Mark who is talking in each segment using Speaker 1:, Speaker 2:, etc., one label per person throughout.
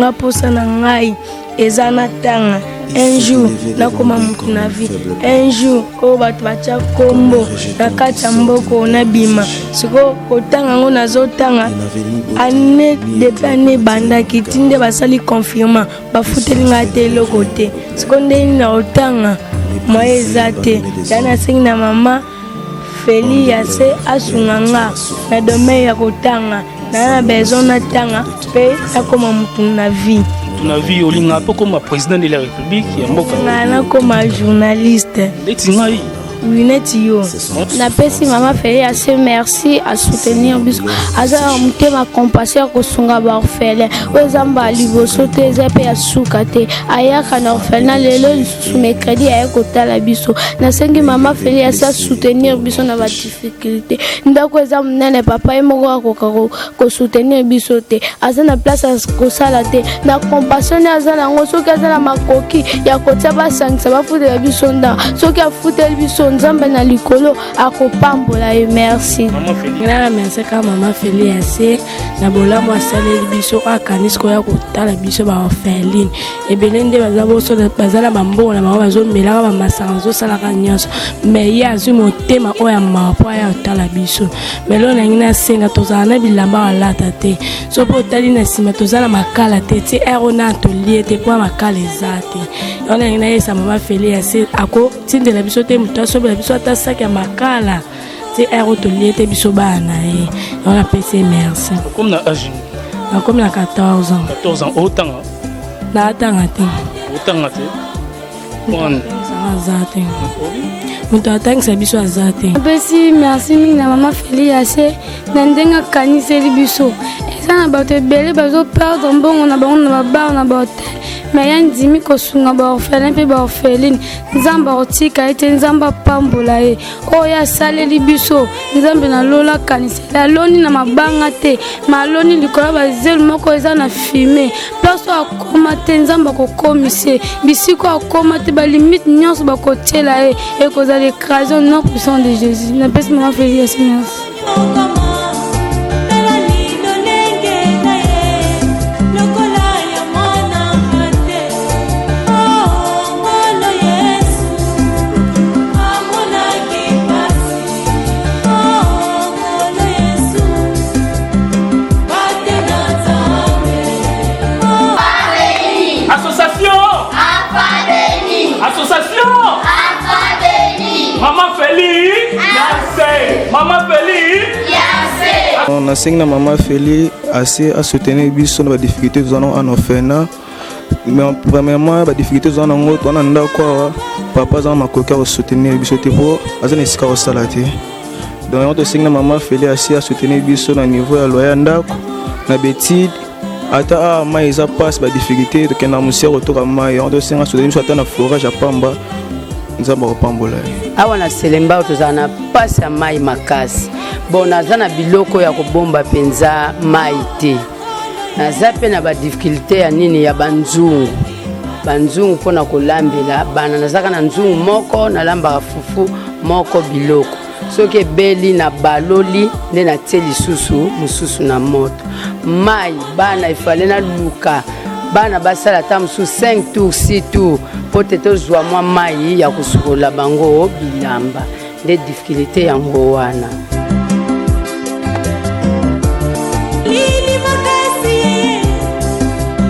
Speaker 1: Nga posa na ngai eza natanga un jour nakoma motu na vie, un jour oyo bato batya kombo na kati ya mboka oyo nabima. Sikoyo kotanga yango nazotanga année, depuis année ebandaki ti nde basali confinement, bafuteli ngai te eloko te. Sikoyo ndenge nini na kotanga? Moyen eza te. Ya nasengi na mama Feli ya se asunga nga na domaine ya kotanga. Naa na besoin natanga mpe nakoma motu na vie.
Speaker 2: Na vie olinga mpo koma président de la République ya mboka?
Speaker 1: Nga nakoma journaliste.
Speaker 2: Neti ngai?
Speaker 1: Oui, neti yo.
Speaker 3: Napesi mama Feli ase merci, asoutenir biso, aza na motema compassion ya kosunga baorphelin. Oyo eza mbala liboso te, eza mpe ya suka te. Ayaka na orphelinat, lelo lisusu mercredi aye kotala biso. Nasengi mama Feli ase asoutenir biso na badifficulté. Ndako eza monene, papa ye moko akoka kosoutenir biso te, aza na place ya kosala te. Na compassion nde aza nango, soki aza na makoki ya kotia, basangisa, bafutela biso ndako. Soki afuteli biso, Nzambe na likolo akopambola ye. Merci.
Speaker 1: Nga na merci kaka mama Feli ya se na bolamu asaleli biso. Akanisi koya kotala biso baorpheline ebele nde baza boso, baza na bambongo na bango, bazomelaka bamasanga, bazosalaka nyonso, mais ye azwi motema oyo ya mawa mpo aya kotala biso. Mais lelo nangi nasenga, tozala na bilamba balata te. So mpo otali na nsima, toza na makala te. Ti ere oyo na tolie te mpo makala eza te. Yango nangi nayesa mama Feli ya se akotindela biso te moto asobela biso ata saki ya makala. Ti ere oyo tolie te, biso bana na ye. Yango napesi ye merci.
Speaker 2: Okomi na age?
Speaker 1: Nakomi na 14 ans.
Speaker 2: 14 ans. Otanga?
Speaker 1: Naatanga te.
Speaker 2: Otanga te?
Speaker 1: Aza te moto atangisa biso, aza te.
Speaker 3: Apesi merci mingi na mama Feli Ase na ndenge akaniseli biso. Eza na bato ebele bazoperdre mbongo na bango na babar, na bahotel, mais ya ndimi kosunga baorphelin mpe baorpheline. Nzambe akotika ye te, Nzambe apambola ye. Oyo asaleli biso, Nzambe na lola akaniseli. Aloni na mabanga te, ma aloni likolo ya bazelu moko eza na fumée. Place oyo akóma te, Nzambe akokomisa ye. Bisika oyo akóma te, balimite nyonso bakotiela ye ekozala écrasé au nom puissant de Jésus. Napesi mama Feli Ase merci.
Speaker 2: Association, association Maman Feli Yase, Maman Feli.
Speaker 4: Nasengi na mama Feli ase asoutenir biso na badifficulté toza nango ana orphelinat. Mais premièrement, badifficulté toza nango, toza na ndako awa, papa aza na makoki ya kosoutenir biso te mpo aza na esika kosala te. Donc yango tosengi na mama Feli asi asoutenir biso na niveau ya loyer ya ndako, na baétude. Ata awa mai eza mpasi, badifficulté, tokenda mosika kotoka mai. Yango tosenga asoutenir biso ata na forage ya pamba. Nzambe akopambola ye.
Speaker 5: Awa na Selembao tozala na mpasi ya mai makasi. Bon, naza na biloko ya kobomba mpenza mai te. Naza mpe na badifficulté ya nini, ya banzungu, banzungu mpona kolambela bana. Nazaka na nzungu moko, nalambaka fufu moko. Biloko soki ebeli, na baloli nde natie lisusu mosusu na moto. Mai bana efale naluka bana basala ata mosusu 5 tour, 6 tour, mpo te tozwa mwa mai ya kosukola bango bilamba. Nde difficulté yango wana.
Speaker 6: Lili makasi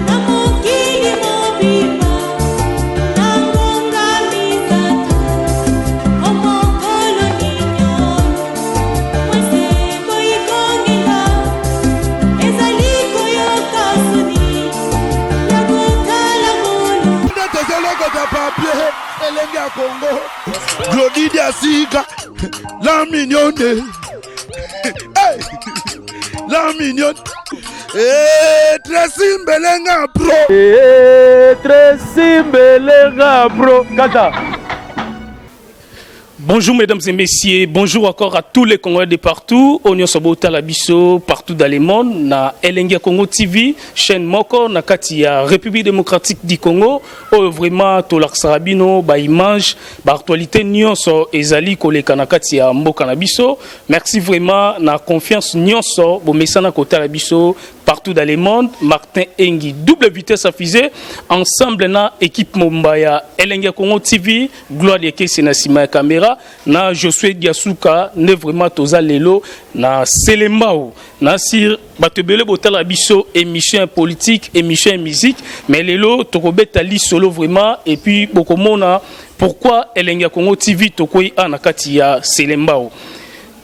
Speaker 6: na mokili mobimba na ngonga 3 o mokolo ninyolo mwese boyikongenga ezali koyoka soni ya kotala molo.
Speaker 7: Nde tozolokota papier elenge ya Kongo, Glodi Diasika, la mignonne. Hey! La mignonne. Eh, Tracy Mbelenga pro.
Speaker 8: Eh, Tracy Mbelenga pro kaka.
Speaker 2: Bonjour mesdames et messieurs, bonjour encore à tous les Congolais de partout, Onyo Sobota biso partout dans le monde, na Elengi Congo TV, chaîne moko na kati ya République démocratique du Congo, oyo vraiment tolakisaka bino ba image, ba actualité nyonso ezali koleka na kati ya mboka na biso. Merci vraiment na confiance nyonso bomesana kotala biso. Partout dans le monde, Martin Engi, double vitesse à fusée, ensemble na équipe Mombaya, Elengi Congo TV, Gloire de Kese na sima ya caméra, na Josué Diasuka, ne vraiment toza lelo na Selembao, na sir bato ebele botala biso émission politique, émission musique, mais lelo tokobeta li solo vraiment et puis bokomona pourquoi Elengi Congo TV tokoi a na kati ya Selembao.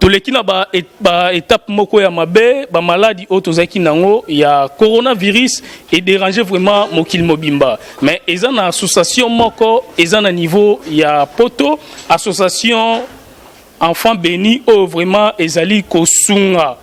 Speaker 2: Toleki na ba, ba étape moko ya mabe, ba maladie oyo tozalaki nango ya coronavirus edéranger vraiment mokili mobimba, mais eza na association moko eza na niveau ya Poto, association Enfant Béni, oyo vraiment ezali kosunga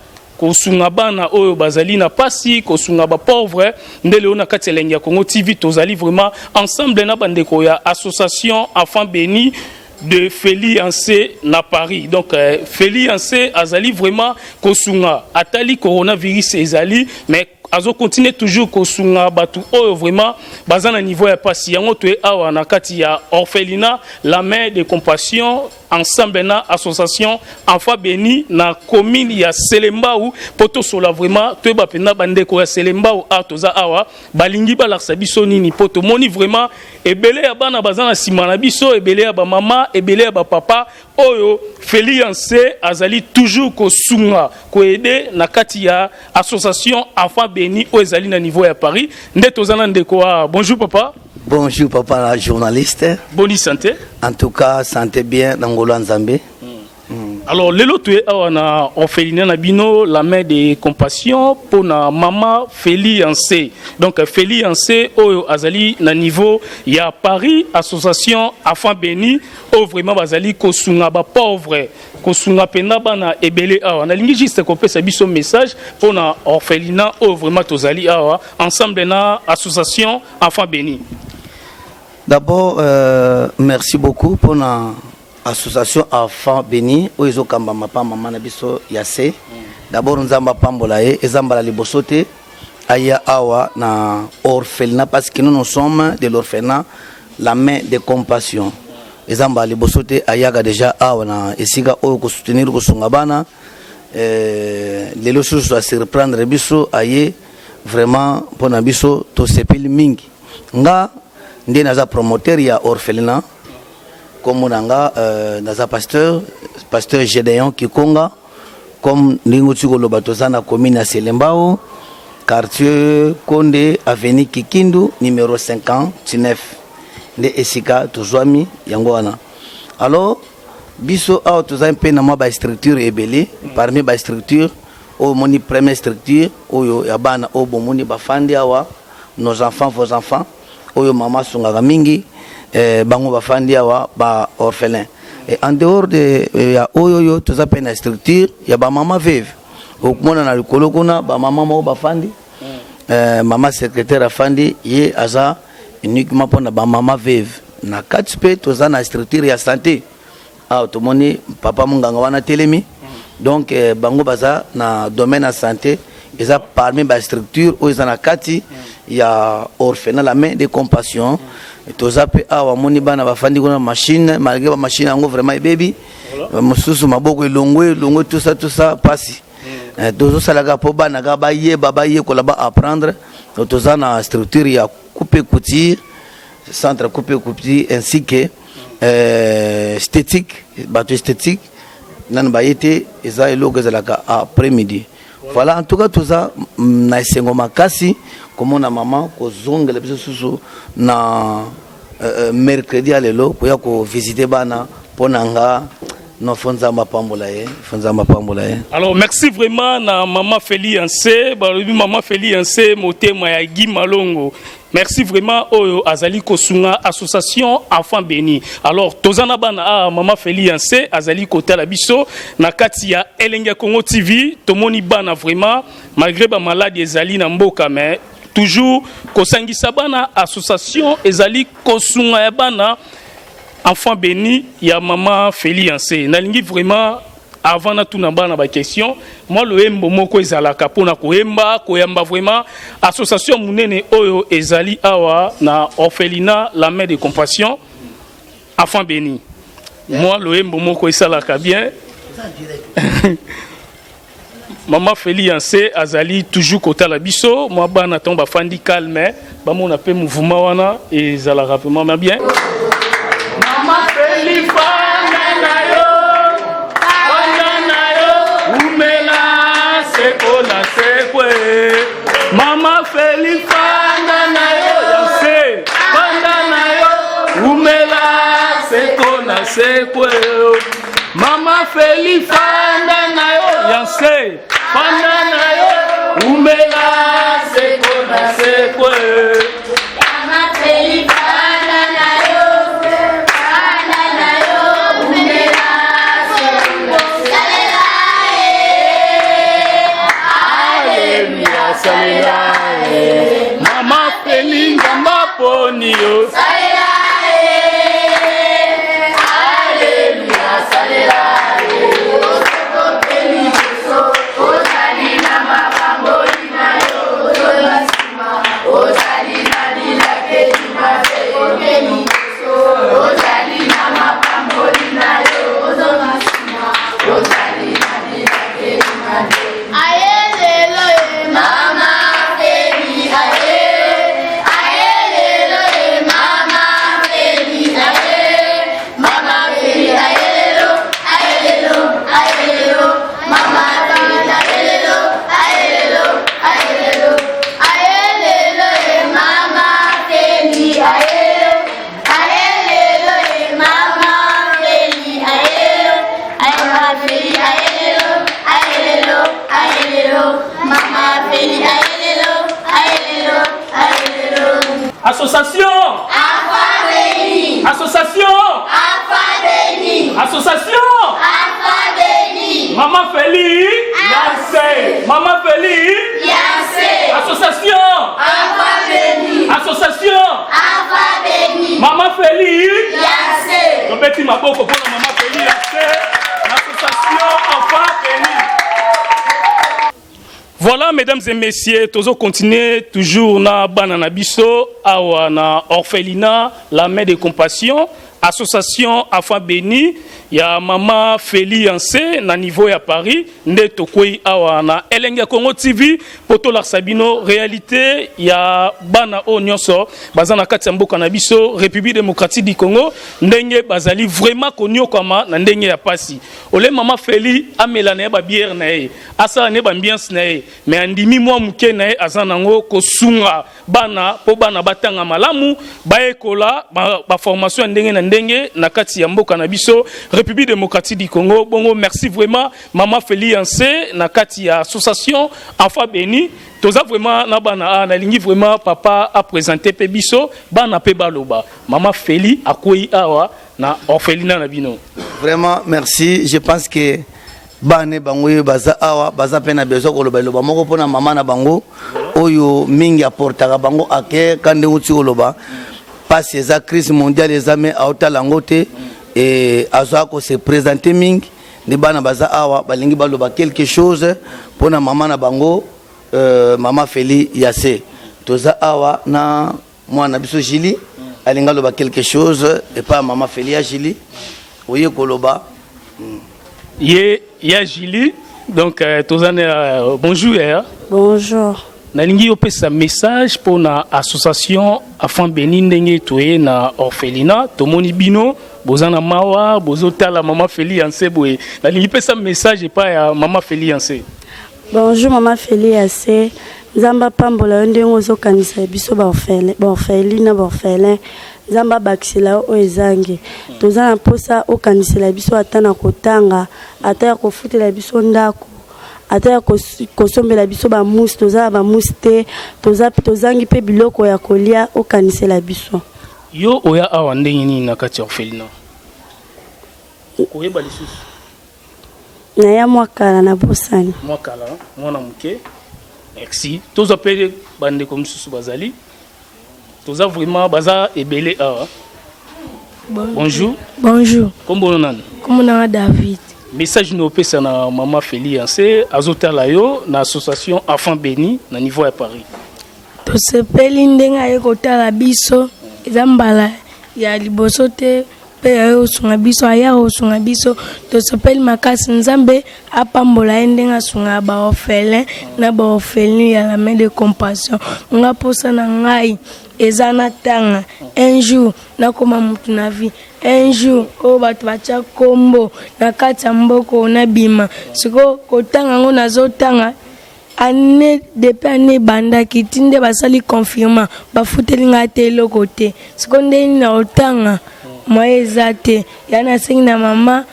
Speaker 2: bana oyo bazali na pasi, kosunga bapauvre. Nde lelo na kati ya Elengi ya Congo TV tozali vraiment ensemble na bandeko ya association Enfant Béni de Feli Anse na Paris. Donc Feli Anse azali vraiment kosunga, atali coronavirus ezali, mais azo continuer toujours kosunga bato oyo vraiment baza na niveau ya pasi. Yango toye awa na kati ya orphelinat La Main de Compassion, ensemble na association Enfant Béni na commune ya Selembao, mpo tosola vraiment, toyeba mpenza bandeko ya Selembao awa toza awa balingi balakisa biso nini, mpo tomoni vraiment ebele ya bana baza na nsima na biso, ebele ya bamama, ebele ya bapapa oyo Feliance azali toujours kosunga, koaider na kati ya association Enfant Béni oyo ezali na niveau ya Paris. Nde toza na ndeko wa. Bonjour papa.
Speaker 9: Bonjour papa la journaliste.
Speaker 2: Boni santé?
Speaker 9: En tout cas, santé bien na ngolo ya Nzambe.
Speaker 2: Alors lelo toye awa na orphelinat na bino La Main de Compassion mpona mama Feli Anse. Donc Feli Anse oyo azali na niveau ya Paris, association Enfant Béni oyo vraiment bazali kosunga bapauvre, kosunga mpenza bana ebele awa. Nalingi juste kopesa biso message mpona orphelinat oyo vraiment tozali awa ensemble na association Enfant Béni.
Speaker 9: D'abord, merci beaucoup pour l'association Enfant Béni oyo ezokambama pa mama na biso ya se. D'abord, Nzambe apambola ye. Eza mbala liboso te aya awa na orphelinat, parce que nous, nous sommes de l'orphelinat La Main de Compassion. Eza mbala liboso te, ayaka déjà awa na esika oyo kosoutenir, kosunga bana. Lelo susu asurprendre biso, aye vraiment mpona biso, tosepeli mingi. Nga nde naza promoteur ya orphelinat. Kombo na nga naza pasteur Gédéon Kikonga. Comme ndenge oti koloba, toza na commune ya Selembao, quartier Konde, avenue Kikindu numéro 59, nde esika tozwami yango wana. Alors biso awa toza mpe na mwa bastructure ebele. Parmi bastructure oyo omoni, première structure oyo ya bana oyo bomoni bafandi awa, nos enfants, vos enfants, oyo mama asungaka mingi, bango bafandi awa, ba orphelin. Et en dehors de ya oyo oyo, toza mpe na structure ya bamama veuve. Okomona na likolo kuna bamama moko bafandi, mama secrétaire afandi, ye aza uniquement mpona bamama veuve. Na kati mpe toza na structure ya santé. Awa tomoni papa monganga wana telemi. Donc bango baza na domaine ya santé. Eza parmi bastructure oyo eza na kati ya orphelinat La Main de Compassion. Toza mpe awa, moni bana bafandi kuna, machine, malgré bamachine yango vraiment ebebi, mosusu maboko elongwe elongwe, tout ça, tout ça, pasi. Tozosalaka mpo bana kaka bayeba, bayekola, baapprendre. Toza na structure ya coupe couture, centre coupe couture, ainsi que esthétique. Bato esthétique nanu baye te, eza eloko ezalaka après midi. Voilà, en tout cas toza na esengo makasi komona mama kozongela biso susu na mercredi ya lelo, koya kovisite bana. Mpo na nga non, fo Nzambe apambola ye, fo Nzambe apambola ye.
Speaker 2: Alors merci vraiment na mama Feli Anse. Balobi mama Feli Anse, motema ya Guy Malongo. Merci vraiment oyo azali kosunga association Enfant Béni. Alors toza na bana awa, mama Feli Anse azali kotala biso na kati ya Elenge ya Congo TV. Tomoni bana vraiment, malgré bamaladi ezali na mboka, mais toujours kosangisa bana, association ezali kosunga ya bana Enfant Béni ya mama Feli Anse. Nalingi vraiment, avant natuna bana baquestion, mwa loyembo moko ezalaka mpona koyemba, koyamba vraiment association monene oyo ezali awa na orphelinat La Main de Compassion, Enfant Béni. Mwa loyembo moko esalaka bien. Mama Feli Yanse azali toujours kotala biso mwa bana ntango bafandi calme bamona mpe mouvement wana ezalaka vraiment ma bien. Mama Feli fanda na yo, fanda na yo, umela seko na sekwe. Mama Feli fanda na yo, Yanse fanda na yo, umela seko na sekwe. Mama Feli fanda na yo Yanse fanda na yo umela seko na seko.
Speaker 6: Mama Feli fanda na yo, fanda na yo, umela seko na salela ye.
Speaker 2: Alléluia, salela ye. Mama Feli ngamba poni yo.
Speaker 6: Salela ye. Alléluia, salela ye. Osokopeli biso, ozali na mapamboli na yo, ozonga nsima, ozali na bilakeli mabe, okei liboso, ozali na mapamboli na yo, ozonga nsima, ozali na bilakeli mabe. Aye lelo ye mama Feli, aye, aye lelo ye mama Feli, aye, mama Feli, aye lelo, aye lelo, aye lelo, mama Feli, aye lelo, aye lelo, aye lelo, aye lelo ye mama Feli, aye, aye lelo ye mama Feli, aye, aye mama Feli, aye lelo, aye lelo, aye lelo, mama Feli, aye lelo, aye lelo, aye lelo.
Speaker 2: Association.
Speaker 6: Enfant béni.
Speaker 2: Association.
Speaker 6: Enfant béni.
Speaker 2: Association.
Speaker 6: Enfant béni.
Speaker 2: Maman Feli Yanse. Maman Feli
Speaker 6: Yanse.
Speaker 2: Association.
Speaker 6: Enfant béni.
Speaker 2: Association.
Speaker 6: Enfant béni.
Speaker 2: Maman Feli
Speaker 6: Yanse.
Speaker 2: Tobeti maboko mpona Mama Feli Yanse l'association Enfant Béni. Voilà, mesdames et messieurs, tozo continuer toujours na bana na biso awa na orphelinat La Main de Compassion, association Enfant Béni ya Mama Feli Yanse na niveau ya Paris nde tokwei awa na Elenge ya Congo TV po tolakisa bino réalité ya bana oyo nyonso baza na kati ya mboka na biso République démocratique du Congo, ndenge bazali vraiment konyokwama na ndenge ya pasi. Ole Mama Feli amela na ye babière na ye, asala na ye baambiance na ye, mais andimi mwa moke na ye aza nango kosunga bana mpo bana batanga malamu, bayekola baformation ya ndenge na ndenge na kati ya mboka na biso République démocratique du Congo. Bongo merci vraiment Mama Feli Yanse na kati ya association Enfant Béni. Toza vraiment na bana a nalingi vraiment papa aprésente mpe biso bana mpe baloba. Mama Feli akwei awa na orphelinat na bino.
Speaker 9: Vraiment merci. Je pense que bana bango oyo baza awa baza mpe na besoin koloba eloba moko mpona mama na bango oyo mingi aportaka bango ake ka ndenge uti koloba. Mpasi eza crise mondiale eza me aotala yango te e azwaka kose présenter mingi. Nde bana baza awa balingi baloba quelque chose mpona mama na bango, mama Feli Yase. Toza awa na mwana biso Julie, alingi aloba quelque chose epai ya mama Feli. Ya Julie, oye koloba.
Speaker 2: Ye ya Julie, donc toza na bonjour yaya.
Speaker 1: Bonjour.
Speaker 2: Nalingi opesa message mpona association Enfant Béni. Ndenge toye na orphelinat, tomoni bino boza na mawa, bozotala mama Feli Yanse boye. Nalingi pesa message epai ya mama Feli Yanse.
Speaker 1: Bonjour mama Feli Yase, Nzambe apambola yo ndenge ozokanisa biso baorphelin na baorphelin. Nzambe abakisela yo oyo ezangi. Toza na mposa okanisela biso ata na kotanga, ata ya kofutela biso ndako, ata ya kosombela biso bamusi. Toza na bamusi te, tozangi mpe biloko ya kolia, okanisela biso.
Speaker 2: Yo oya awa ndenge nini na kati ya orphelinat? Koyeba lisusu?
Speaker 1: Naya mwa kala, na bosani.
Speaker 2: Mwa kala, mwana moke. Merci. Tozwa mpe bandeko mosusu bazali. Toza vraiment baza ebele awa. Bonjour.
Speaker 1: Bonjour.
Speaker 2: Kombono nani?
Speaker 1: Kombo nanga David.
Speaker 2: Message no opesa na mama Feli Yanse azotala yo na association Enfant Béni na niveau ya Paris.
Speaker 1: Tosepeli ndenge aye kotala biso. Eza mbala ya liboso te. mpe aye kosunga biso, aya kosunga biso, tosepeli makasi. Nzambe apambola ye ndenge asungaka baorphelin na baorpheline ya la Main de Compassion. Nga mposa na ngai eza natanga un jour, nakoma mutu na vie un jour, oyo bato batya kombo na kati ya mboka oyo nabima. Sikoyo kotanga yango, nazotanga année, depuis année ebandaki ti nde basali confinement, bafuteli ngai te eloko te. Sikoyo ndenge nini na kotanga? Moyen eza te. Ya nasengi na mama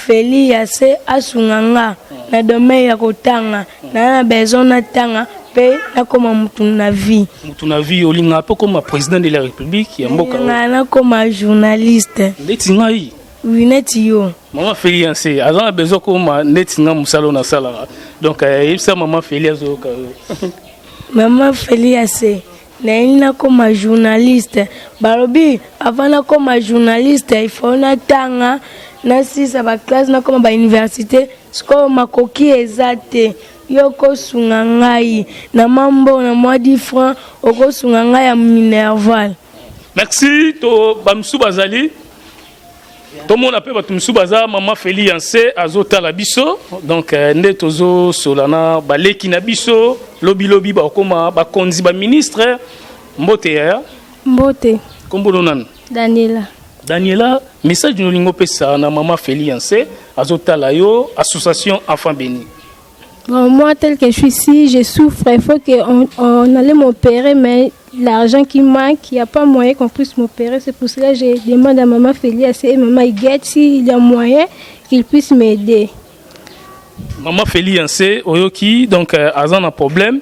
Speaker 1: Feli ya se asunga nga na domaine ya kotanga. Naa na besoin natanga mpe nakoma mutu na vie.
Speaker 2: Mutu na vie, olingaka mpe okoma président de la République ya mboka oyo?
Speaker 1: Nga nakoma journaliste.
Speaker 2: Ndeti ngai?
Speaker 1: Oui, neti yo.
Speaker 2: Mama Feli Yanse aza na besoin koma neti nga, mosala oyo nasalaka. Donc yebisa mama Feli, azoyoka yo.
Speaker 1: Mama Feli Yase, nayebi nakoma journaliste. Balobi avant nakoma journaliste, il faut natanga, nasisa baclasse, nakoma bauniversité. Sikoyo makoki eza te. Yo okosunga ngai na mambo na mwa 10 franc, okosunga ngai ya minerval.
Speaker 2: Merci. To bamisusu bazali, tomona mpe bato mosusu baza. Mama Feli Yanse azotala biso. Donc nde tozosola na baleki na biso, lobilobi bakokoma bakonzi, baministre. Mbote yaya.
Speaker 3: Mbote.
Speaker 2: Kombo no nani?
Speaker 3: Daniela.
Speaker 2: Daniela, message nolingi opesa na mama Feli Yanse, azotala yo, association Enfant Béni?
Speaker 3: Bon, moi, tel que je suis ici, je souffre. Il faut qu'on on allait m'opérer, mais l'argent qui manque, il n'y a pas moyen qu'on puisse m'opérer. C'est pour cela que je demande à maman Félia et maman Huguette s'il y a moyen qu'ils puissent m'aider.
Speaker 2: Mama Feli Yanse, oyoki? Donc aza na problème,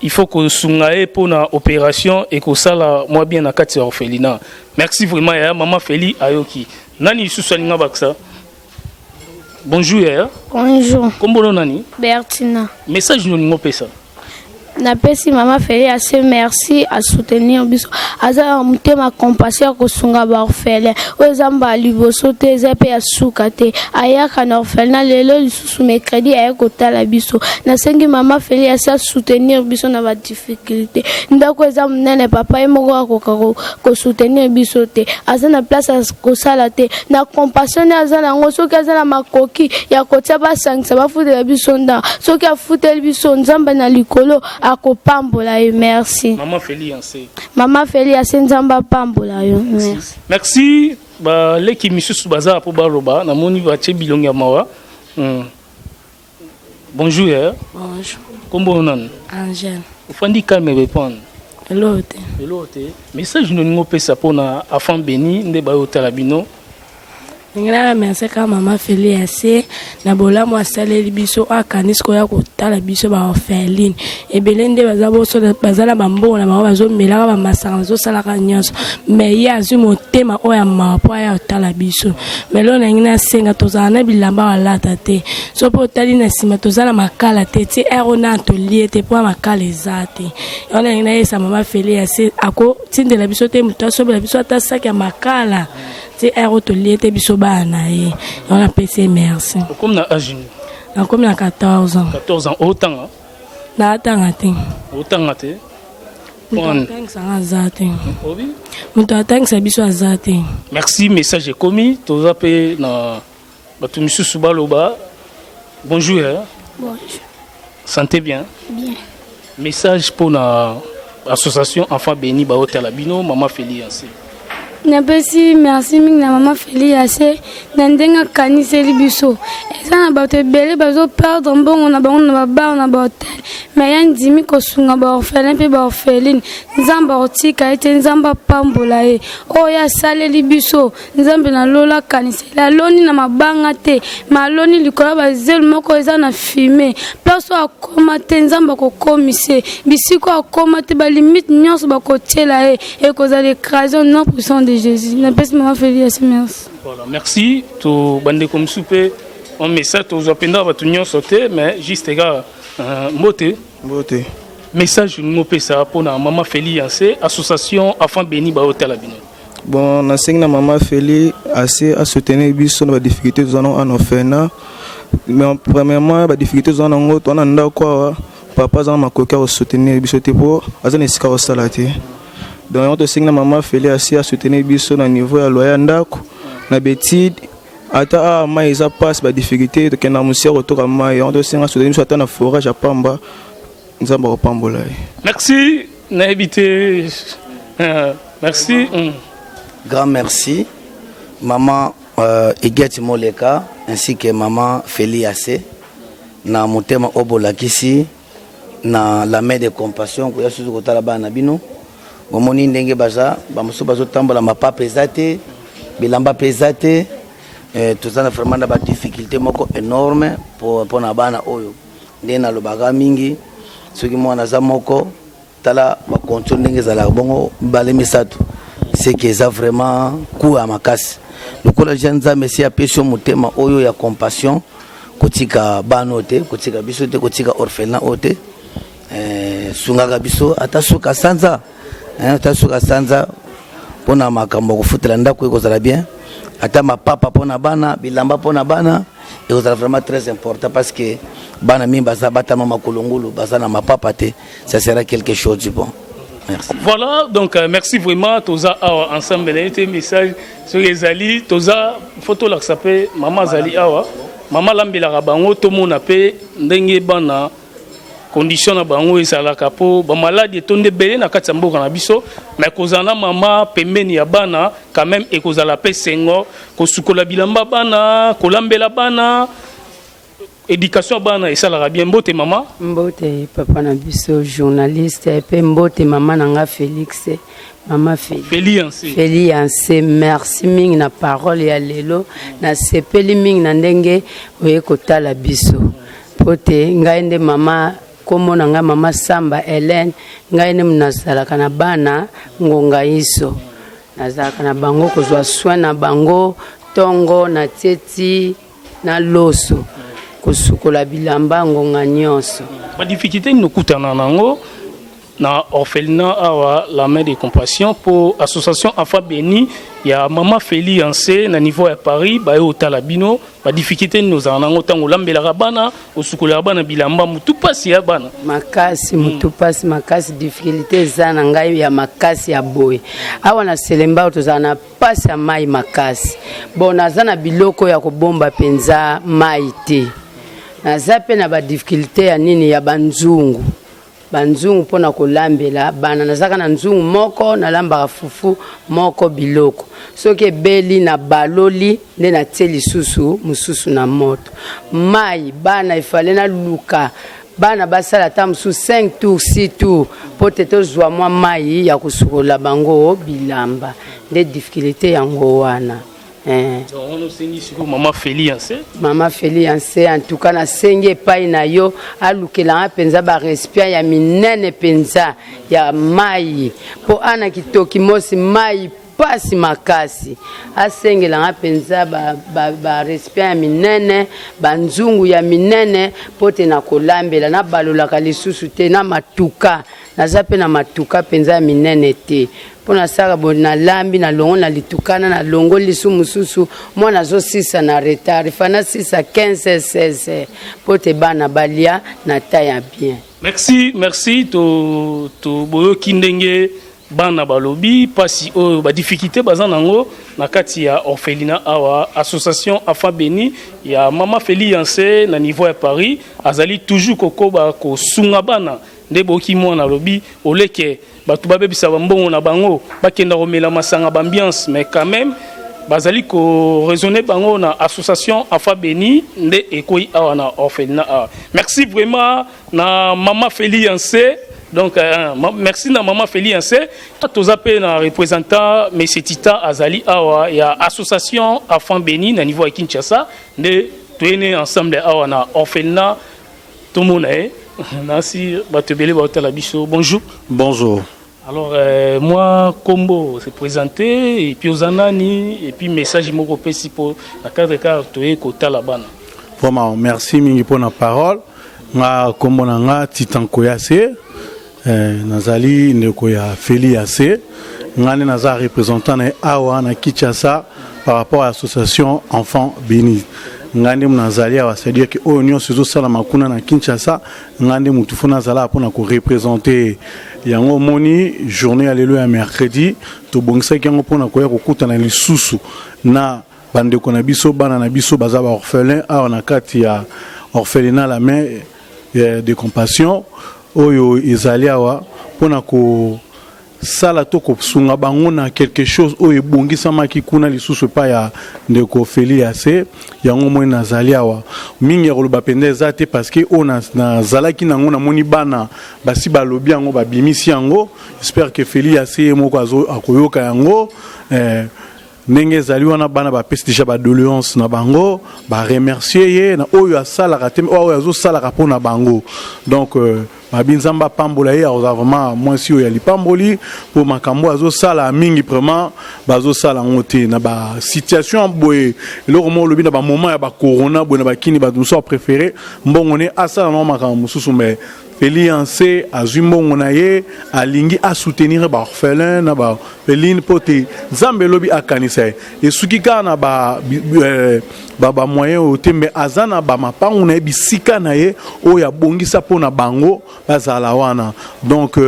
Speaker 2: il faut kosunga ye mpona opération ekosala mwa bien na kati ya orphelinat. Merci vraiment yaya. Mama Feli ayoki. Nani lisusu alinga bakisa? Bonjour yaya.
Speaker 10: Bonjour.
Speaker 2: Kombo no nani?
Speaker 10: Bertina.
Speaker 2: Message nolingi opesa?
Speaker 10: Napesi mama Feli ase merci, asoutenir biso. Aza na motema compassion ya kosunga baorphelin. Oyo eza mbala liboso te, eza mpe ya suka te. Ayaka na orphelinat lelo lisusu mercredi, aye kotala biso. Nasengi mama Feli ase asoutenir biso na badifficulté. Ndako eza monene, papa ye moko akoka kosoutenir biso te, aza na place ya kosala te. Na compassion nde aza nango, soki aza na makoki ya kotia, basangisa, bafutela biso ndako. Soki afuteli biso, Nzambe na likolo akopambola ye. Merci.
Speaker 2: Mama Feli Yanse.
Speaker 10: Mama Feli ase, Nzambe apambola yo. Merci.
Speaker 2: Merci. Baleki misusu baza mpo baloba, namoni batie bilongi ya mawa. Bonjour yaya.
Speaker 1: Bonjour.
Speaker 2: Kombo nani?
Speaker 1: Angèle.
Speaker 2: Ofandi calme, répondre.
Speaker 1: Eloko te.
Speaker 2: Eloko te. Message nolingi opesa mpona Enfant Béni nde bayotala bino?
Speaker 1: Ndenge na remercie kaka mama Feli ase na bolamu asaleli biso, akanisi koya kotala biso baorpheline. Ebele nde baza boso, baza na bambongo na bango, bazomelaka bamasanga, bazosalaka nyonso, mais ye azwi motema oyo ya mawa mpo aya kotala biso. Mais lelo nangi nasenga, tozala na bilamba balata te. So mpo otali na nsima, toza na makala te. Ti ere oyo na tolie te mpo ya makala eza te. Yango nangi nayesa mama Feli ase akotindela biso te moto asobela biso ata saki ya makala. Ti ere oyo tolie te, biso bana na ye. Yango napesi ye merci.
Speaker 2: Okomi na age nini?
Speaker 1: Nakomi na 14 ans.
Speaker 2: 14 ans. Otanga?
Speaker 1: Naatanga te.
Speaker 2: Otanga te?
Speaker 1: Moto atangisanga aza te.
Speaker 2: Obi?
Speaker 1: Moto atangisa biso aza te.
Speaker 2: Merci, message ekomi. Toza mpe na bato misusu baloba. Bonjour yaya.
Speaker 10: Bonjour.
Speaker 2: Santé bien?
Speaker 10: Bien.
Speaker 2: Message mpona association Enfant Béni, baotala bino, mama Feli Yanse?
Speaker 3: Napesi merci mingi na mama Feli ase na ndenge akaniseli biso. Eza na bato ebele bazoperdre mbongo na bango na babar, na bahotel, mais ya ndimi kosunga baorphelin mpe baorpheline. Nzambe akotika ye te, Nzambe apambola ye. Oyo asaleli biso, Nzambe na lola akaniseli. Aloni na mabanga te, ma aloni likolo ya bazelu moko eza na fume. Place oyo akoma te, Nzambe akokomise bisika oyo akoma te. Balimite nyonso bakotiela ye ekozala écrasé au nom puissant de Jésus. Napesi mama Feli merci.
Speaker 2: Voilà, merci. To bandeko mosusu mpe un message. Tozwa mpenza bato nyonso te, mais juste kaka mbote.
Speaker 4: Mbote.
Speaker 2: Message olingi opesa mpona mama Feli Yanse, association Enfant Béni, baotala bino?
Speaker 4: Bon, nasengi na mama Feli ase asoutenir biso na badifficulté toza nango ana orphelinat. Mais premièrement, badifficulté toza nango, toza na ndako awa, papa aza na makoki ya kosoutenir biso te mpo aza na esika kosala te. Donc yango tosengi na mama Feli asi asoutenir biso na niveau ya loyer ya ndako na betide ata awa mai eza mpasi badifficulté tokenda na mosika kotoka mai yango tosenga soutenir biso ata na forage ya pamba nzambe akopambola ye.
Speaker 2: Merci nayebi te merci.
Speaker 9: Grand merci maman Huguette Moleka ainsi que maman Feli Ase na motema oyo bolakisi na la main de compassion koya susu kotala bana na bino. Bomoni ndenge baza, bamosusu bazotambola mapapa eza te, bilamba mpe eza te. Toza na vraiment na badifficulté moko énorme mpo na bana oyo. Ndenge nalobaka mingi, soki mwana aza moko, tala bacondition ndenge ezalaka bongo mibale misato, seke eza vraiment coût ya makasi. Lokola ja Nzambe esi apesi yo motema oyo ya compassion, kotika bana oyo te, kotika biso te, kotika orphelinat oyo te. Sungaka biso ata suka sanza, ata suka sanza mpona makambo ya kofutela ndako ekozala bien, ata mapapa mpona bana, bilamba mpona bana ekozala vraiment très important, parce que bana mingi baza batama makolo ngulu, baza na mapapa te. Ça sera quelque chose du bon. Merci.
Speaker 2: Voilà, donc merci vraiment. Toza awa ensemble na ye message soki ezali toza fo tolakisa mpe mama azali awa, mama alambelaka bango, tomona mpe ndenge bana condition na bango ezalaka, mpo bamaladi etondi ebele na kati ya mboka na biso. Mais kozala na mama pembeni ya bana quand même ekozala mpe sengo, kosukola bilamba bana, kolambela bana, éducation ya bana esalaka bien. Mbote mama.
Speaker 5: Mbote papa na biso journaliste, mpe mbote mama na nga Félix, mama
Speaker 2: Feliance.
Speaker 5: Feliance, merci mingi na parole ya lelo. Nasepeli mingi na ndenge oye kotala biso, po te ngai nde mama, nkombo na ngai mama Samba Hélène. Ngai nde nazalaka na bana ngonga iso, nazalaka na bango kozwa soin na bango ntongo na tieti na loso, kosukola bilamba ngonga nyonso.
Speaker 2: Badifficulté nini okutana nango na orphelinat awa, la Main de Compassion, mpo association Enfant Béni ya mama Feli Anse na niveau ya Paris baye otala bino? Badifficulté nini ozala nango ntango olambelaka bana, osukolaka bana bilamba, motu mpasi ya bana?
Speaker 5: Makasi, motu mpasi makasi. Difficulté eza na ngai ya makasi ya boye, awa na Selemba oyo tozala na mpasi ya mai makasi. Bon, naza na biloko ya kobomba mpenza mai te. Naza mpe na badifficulté ya nini, ya banzungu, banzungu mpona kolambela bana. Nazalaka na nzungu moko, nalambaka fufu moko, biloko soki ebeli na baloli nde natie lisusu mosusu na moto. Mai bana efale naluka bana basala ata mosusu 5 tour, 6 tour, mpo te tozwa mwa mai ya kosukola bango bilamba. Nde difficulté yango wana.
Speaker 2: Wana osengi sikoyo mama Feliance?
Speaker 5: Mama Feliance, en tout cas nasengi epai na yo alukelanga mpenza barécipient ya minene mpenza ya mai, mpo ana kitoki mosi mai pasi makasi. Asengelanga mpenza barécipient ya minene, banzungu ya minene, mpo te na kolambela nabalolaka lisusu te. Na matuka, naza mpe na matuka mpenza ya minene te, mpo nasalaka boye: nalambi, nalongo na litukana, nalongoli lisu mosusu, mwana azosisa na retard, fa nasisa 15 16 mpo te bana balia na ta ya bien.
Speaker 2: Merci, merci. To to boyoki ndenge bana balobi mpasi oyo badifficulté baza nango na kati ya orphelinat awa. Association Enfant Béni ya mama Feliance na niveau ya Paris azali toujours kokoba kosunga bana. Nde boyoki mwana alobi oleke bato babebisa bambongo na bango, bakenda komela masanga, baambiance, mais quand même bazali koraisonner bango na association Enfant Béni nde ekoyi awa na orphelinat awa. Merci vraiment na mama Feliance. Donc merci na mama Feliance. Toza mpe na représentant monsieur Tita, azali awa ya association Enfant Béni na niveau ya Kinshasa. Nde toyene ensemble awa na orphelinat, tomona ye nasi bato ebele baotala biso. Bonjour.
Speaker 11: Bonjour.
Speaker 2: Alors moi kombo se présenter et puis oza nani et puis message moko opesi mpo na cadre kaka toye kotala bana.
Speaker 11: Vraiment merci mingi pour la parole. Nga kombo na nga Titan Koyase, nazali ndeko ya Feli Yase. Nga nde naza représentant na ye awa na Kinshasa par rapport à l'association Enfants Bénis. Ngai nde nazali awa, c'est-à-dire que oyo nyonso ezosalama kuna na Kinshasa, ngai nde motu fo nazala mpona koreprésenter yango. Omoni, journée ya lelo ya mercredi, tobongisaki yango mpona koya kokutana lisusu na bandeko na biso, bana na biso baza baorphelin awa na kati ya orphelinat La Main de Compassion oyo ezali awa, mpona kosala to kosunga bango na quelque chose oyo ebongisamaki kuna lisusu epai ya ndeko Feli ya se. Yango moi nazali awa, mingi ya koloba mpenza eza te, parce que oyo nazalaki nango, namoni bana basi balobi yango, babimisi yango. J'espère que Feli ya se ye moko akoyoka yango. Ndenge ezali wana, bana bapesi déjà badoléance na bango, baremercier ye na oyo asalaka te, oyo azosalaka mpona bango. Donc babi Nzambe apambola ye. Akozala vraiment mwasi oyo ya lipamboli, mpo makambo azosala mingi, vraiment bazosala yango te na basituation boye. Eloko moko olobi, na bamoment ya bacorona boye na bakini, bato mosusu apréféré mbongo ne asala nango makambo mosusu, mais Feli Yanse azwi mbongo na ye, alingi asoutenir baorphelin na baorpheline, mpo te Nzambe elobi akanisa ye. Esuki kaka na bamoyen oyo te, mais aza na bamapangu na ye, bisika na ye oyo abongisa mpo na bango bazala wana. Donc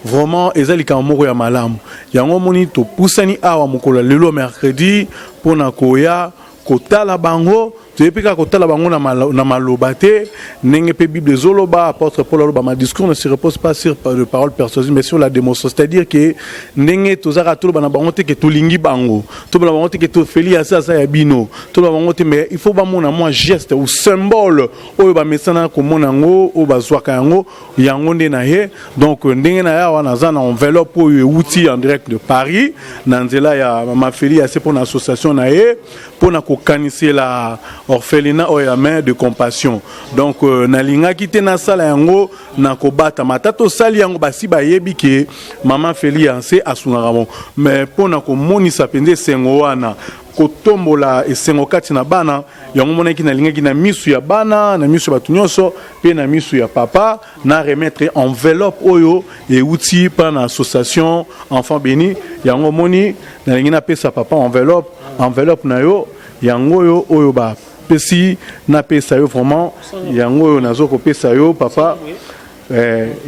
Speaker 11: vraiment eza likambo moko ya malamu. Yango omoni topusani awa mokolo ya lelo mercredi mpona koya kotala bango. Toyebi kaka kotala bango na maloba te, ndenge mpe Bible ezoloba, apôtre Paul aloba: "Ma discours ne se repose pas sur de paroles persuasives, mais sur la démonstration." C'est-à-dire que ndenge tozaka, toloba na bango te ke tolingi bango, toloba bango te ke tofeli ase aza ya bino, toloba bango te, mais il faut bamona mwa geste ou symbole oyo bamesana komona yango, oyo bazwaka yango, yango nde na ye. Donc ndenge na ye awa, naza na enveloppe oyo euti en direct de Paris na nzela ya Mama Feli ase, mpo na association na ye, mpona kokanisela orphelinat oyo ya Main de Compassion. Donc nalingaki te nasala yango na kobatama. Ata tosali yango, basi bayebi ke Mama Feli Yanse asungaka bon, mais mpona komonisa mpenza esengo wana, kotombola esengo kati na bana, yango monaki nalingaki na misu ya bana, na misu ya bato nyonso, mpe na misu ya papa, na remettre enveloppe oyo euti mpa na association Enfant Béni. Yango omoni nalingi napesa papa enveloppe. Enveloppe na yo yango oyo, oyo bapesi napesa yo. Vraiment yango oyo nazo kopesa yo, papa,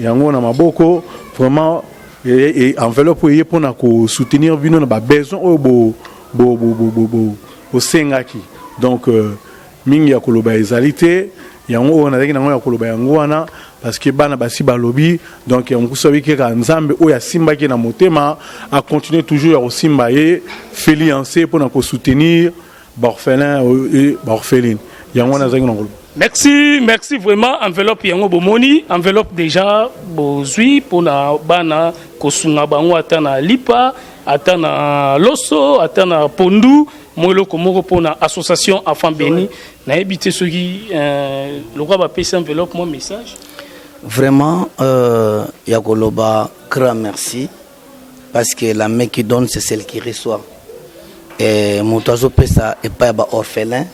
Speaker 11: yango na maboko. Vraiment enveloppe oyo eye mpona kosoutenir bino na babesoin oyo bosengaki. Donc mingi ya koloba ezali te. Yango oyo nazalaki nango ya koloba yango wana, parce que bana basi balobi. Donc mokusu abi kaka Nzambe oyo asimbaki na motema acontinue toujours ya kosimba ye Feli Yanse mpona kosoutenir baorphelin et baorpheline. Yango wana azalaki na koloba.
Speaker 2: Merci, merci vraiment. Enveloppe yango bomoni, enveloppe déjà bozwi mpona bana, kosunga bango ata na lipa, ata na loso, ata na pondu, mo eloko moko mpona association Enfant Béni. Nayebi te soki lokwa bapesi enveloppe, mwa message.
Speaker 9: Vraiment, ya koloba grand merci, parce que la main qui donne, c'est celle qui reçoit. Et moto azopesa epai ya baorphelin,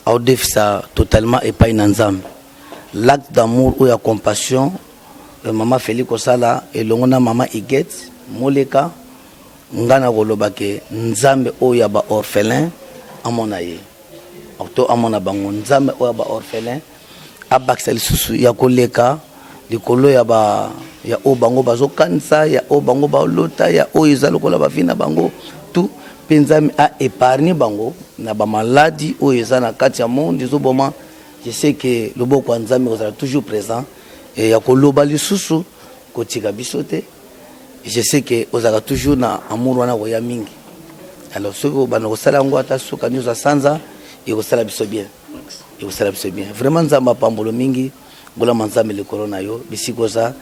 Speaker 9: aodefisa totalement epai na Nzambe. L'acte d'amour oyo ya compassion, mama Feli kosala elongo na mama Iget Moleka, nga na koloba ke Nzambe oyo ya baorphelin amona ye to amona bango. Nzambe oyo ya baorphelin abakisa lisusu ya koleka likolo ya ba ya oyo bango bazokanisa, ya oyo bango balota, ya oyo eza lokola bavi na bango tout. Mpe Nzambe aépargne bango na bamaladi oyo eza na kati ya monde ezoboma. Je sais que loboko ya Nzambe kozala toujours présent. E ya koloba lisusu, kotika biso te. Je sais que ozalaka toujours na amour wana koya mingi. Alors soki obanda kosala yango ata suka nyonso ya sanza, ekosala biso bien, ekosala biso bien vraiment. Nzambe apambolo mingi, ngolama Nzambe likolo na yo, bisika oza,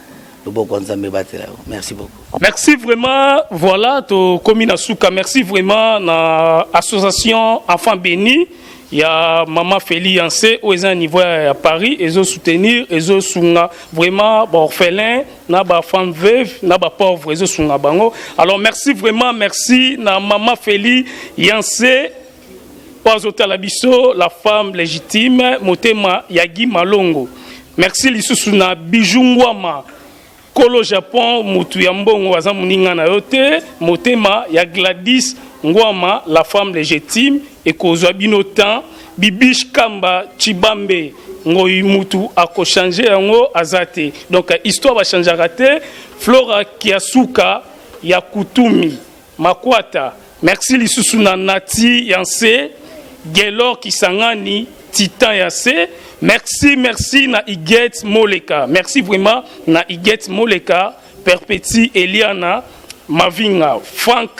Speaker 9: loboko ya Nzambe ebatela yo. Merci beaucoup.
Speaker 2: Merci vraiment. Voilà, tokomi na suka. Merci vraiment na association Enfant Béni ya mama Feli Yanse oyo eza na niveau ya Paris, ezosoutenir, ezosunga vraiment baorphelin na bafemme veuve na bapauvre, ezosunga bango. Alors merci vraiment, merci na mama Feli Yanse oyo azotala biso, la femme légitime, motema ya Gi Malongo. Merci lisusu na Bijou Ngwama, kolo Japon, mutu ya mbongo aza moninga na yo te, motema ya Gladys Ngwama, la femme légitime. Ekozwa bino temps. Bibiche Kamba Tshibambe Ngoyi mutu ako changer yango aza te donc histoire ba changeaka te Flora Kiasuka ya Kutumi Makwata merci lisusu na Nati ya nse Gelor Kisangani Titan ya se merci merci na Huguette Moleka merci vraiment na Huguette Moleka Perpeti Eliana Mavinga Frank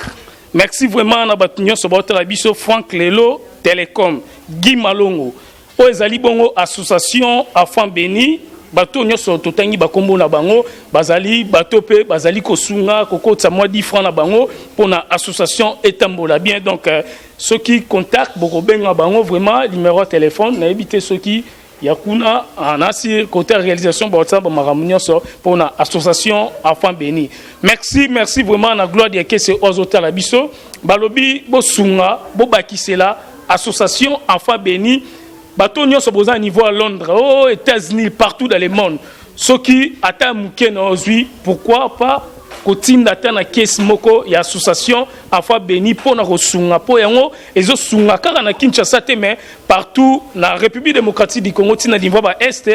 Speaker 2: Merci vraiment na bato nyonso baotala biso Frank Lelo Telecom Guy Malongo oyo ezali bongo association Enfant Béni bato nyonso totangi bakombo na bango bazali bato mpe bazali kosunga kokotisa mwa 10 francs na bango mpona association etambola bien donc euh, soki contact bokobenga bango vraiment numéro ya telefone nayebi te soki ya kuna ah, nasi côté réalisation baotia bamakambo nyonso mpona association enfant béni merci merci vraiment na gloire ya kese oyo azotala biso balobi bosunga bobakisela association enfant béni bato nyonso boza niveau ya londres oh, états-unis partout dans le monde soki ata moke na ozwi pourquoi pas kotinda ata na kesi moko ya association enfant béni mpo na kosunga mpo yango ezosunga kaka na kinshasa te mais partout na République démocratique du Congo tina niveau ba est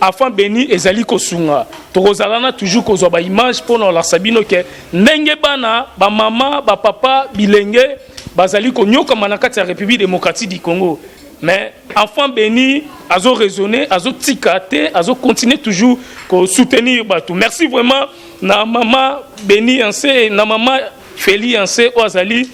Speaker 2: afin béni ezali kosunga tokozala na toujours kozwa ba image mpo na olakisa bino ke ndenge bana ba mama ba papa bilenge bazali konyokama na kati ya République démocratique du Congo mais enfant béni azo raisonner azo tika te azo continuer toujours ko soutenir bato merci vraiment na mama béni anse na mama Feli anse oyo azali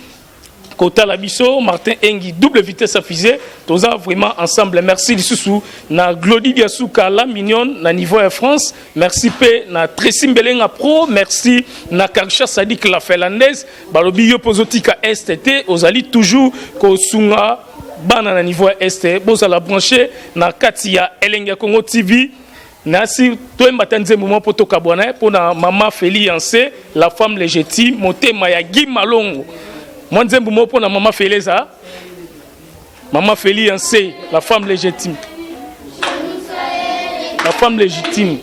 Speaker 2: kotala biso Martin Engi double vitesse à fusée toza vraiment ensemble merci lisusu na Glody Diasuka la mignonne na niveau ya France merci pe na Tracy Mbelenga pro merci na Karsha Sadik la finlandaise balobi yo pozo tika est te ozali toujours kosunga bana na niveau ya est bozala branché na kati ya Elengi ya Congo TV Nasi toyemba ata nzembo moko mpo tokabwana mpo na mama Feli Yanse la femme légitime motema ya Guy Malongo mwa nzembo moko mpo na mama Feli eza mama Feli Yanse la femme légitime la femme légitime